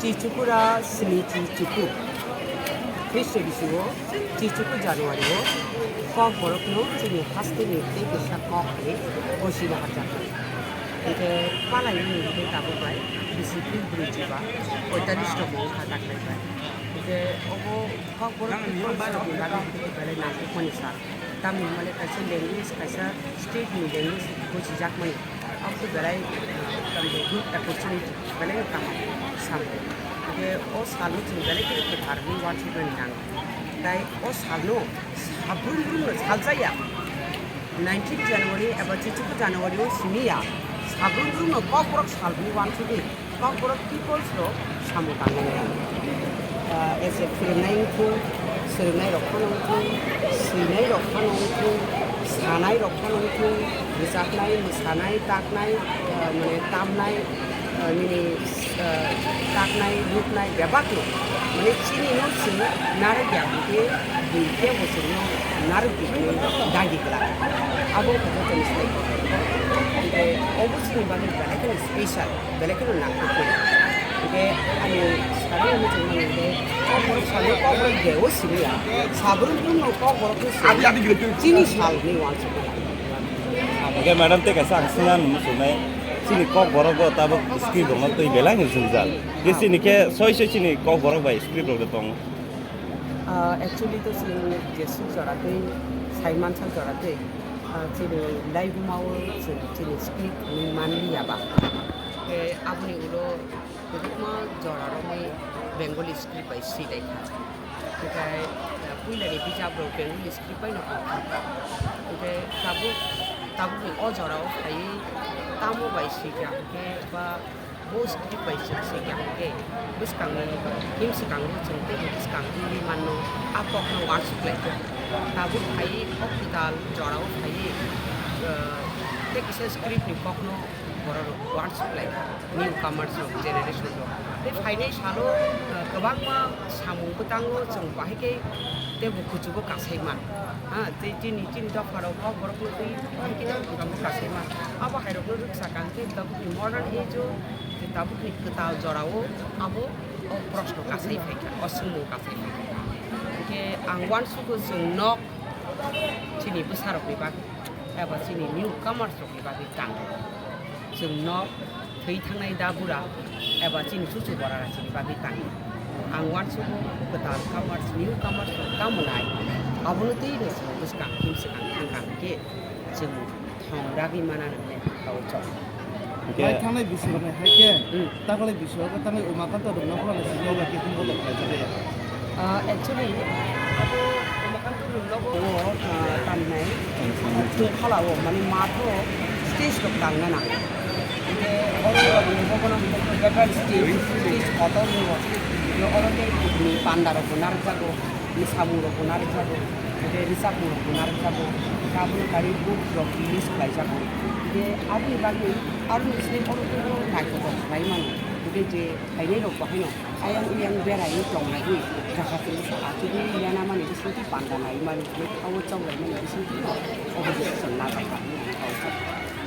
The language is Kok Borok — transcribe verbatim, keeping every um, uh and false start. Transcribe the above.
Chichukura sini Chichuku. Christian bisingo Chichuku January o Kokborok no chini haste ni tei kisa kok ni bosi na hajak. Ite palai ni ite tabuk bai bisi pil bri jiba oitalis rok mung kha taklai bai. Ite obo Kokborok ni bosi rok ni bagwi belai nangkukmani sal. Tamni hwnmale kaisa language, kaisa state ni language bujijakmani. Aboni belai, ah, tamni good opportunity, belai no tamo sam. Hingke o salno chwng belai kheno kwthar hwnwi uansuknani nango. Tai o salno sabrum brum no saljaya. Nineteenth January eba chichuku January o simi ya. Sabrum brum no Kokborok sal hwnwi uansukwi Kokborok peoples rok samung tangnai. Ah, as a phwrwngnai wngthung, swrwngnai rok phano wngthung, swinai rok phano wngthung, sanai rok phano wngthung, rwchapnai, mwsanai, taknai, ah, mane tamnai, ah, nini, ah, taknai, ruknai bebak no. Mane chini no chwng narwk ya hwnkhe, bui kebo chwngno narwk di hwnwi dagi glak. Abo wngkha joto ni sai kotor. Hwnkhe obo chini bagwi belai kheno special. Belai kheno nangkukmani. Hingke ani sanai muchungmani hingke Kokborok salno Kokborok de o simi ya. Sabrum brum no Kokborok no simi. Chini sal ni uansukmani. Hingke madam tei kaisa ang swngnani muchungnai. Chini Kokborok bo tabuk script rokno twi belai ni swngjak. Hingke chini khe soi soi chini Kokborok bai script rok de tongo. Ah, actually to chwng jeswk jora tei saimansa jora tei, ah, chini laibuma o chwng chini script hwnwi manliya ba. Tei aboni ulo kwbangma jora romwi Bengali script bai swi lai kha. Hwnkhe, ah, puilani bijap rok Bengali script bai no por kha. Hwnkhe tabuk, tabukni o jora o phaiwi tamo bai swi kha hwnkhe ba bo script bai swi kha hwnkhe bwskangni him swkango chwng tei bwskang wngwi manno a kokno uansuk lai kha. Tabuk phaiwi o kwtal jora o phaiwi, ah, tei kisa script ni kokno borok rok uansuk lai kha, newcomers rok, generation rok. Tei phainai salo, ah, kwbangma samung bwtango chwng bahai khe teibo kuchugo kasai man. Ha, tei chini, chini dopha rok kok borok no twi bahai khe teibo kuchugo kasai man. Abo hai rok no rwksa kang khe tabukni modern age o, tei tabukni kwtal jora o abo o proshno kasai phai kha, o swngmung kasai phai kha. Hwnkhe ang uansugo chwng nok chini bwsa rok ni bagwi eba chini newcomers rok ni bagwi tang. Chwngno thwi thangnai da bura eba chini chuchu bora rok chini bagwi tang. Ang uansugo kwtal comers, newcomers rok tamo nai. Abono twi no chwng bwskang him swkang thang kha hwnkhe chwng thong ragwi mana nang le kha o chwng. Hwnkhe hai thangnai bising rok hai khe Hmm. Taklai bising rok thangnai Umakanta rok nokla ni simi rok khe thung rok khlai jagwi. Ah, actually, abo Umakanta rok nogo, ah, tamnai, tungphala o, mane matho stage rok tangna nango. Hingke oro rok ni bobono hingke veteran stage, stage kotor ni rok. Hingke oro khe ni panda rok bo narwk jago, ni samung rok bo narwk jago, hingke rwchapmung rok bo narwk jago. Hingke aboni kari book rok release khlai jago. Hingke aboni bagwi aroni sini oro khe naithotok khlai mano. Hingke je phainai rok bo haino ayang oyang beraiwi tongnaiwi, jaga tongsa achugwi yanamani bisingtwi panda naimani, thaio choklaimani bisingtwi no obo je chwng nabai kha hwnwi ang kha o.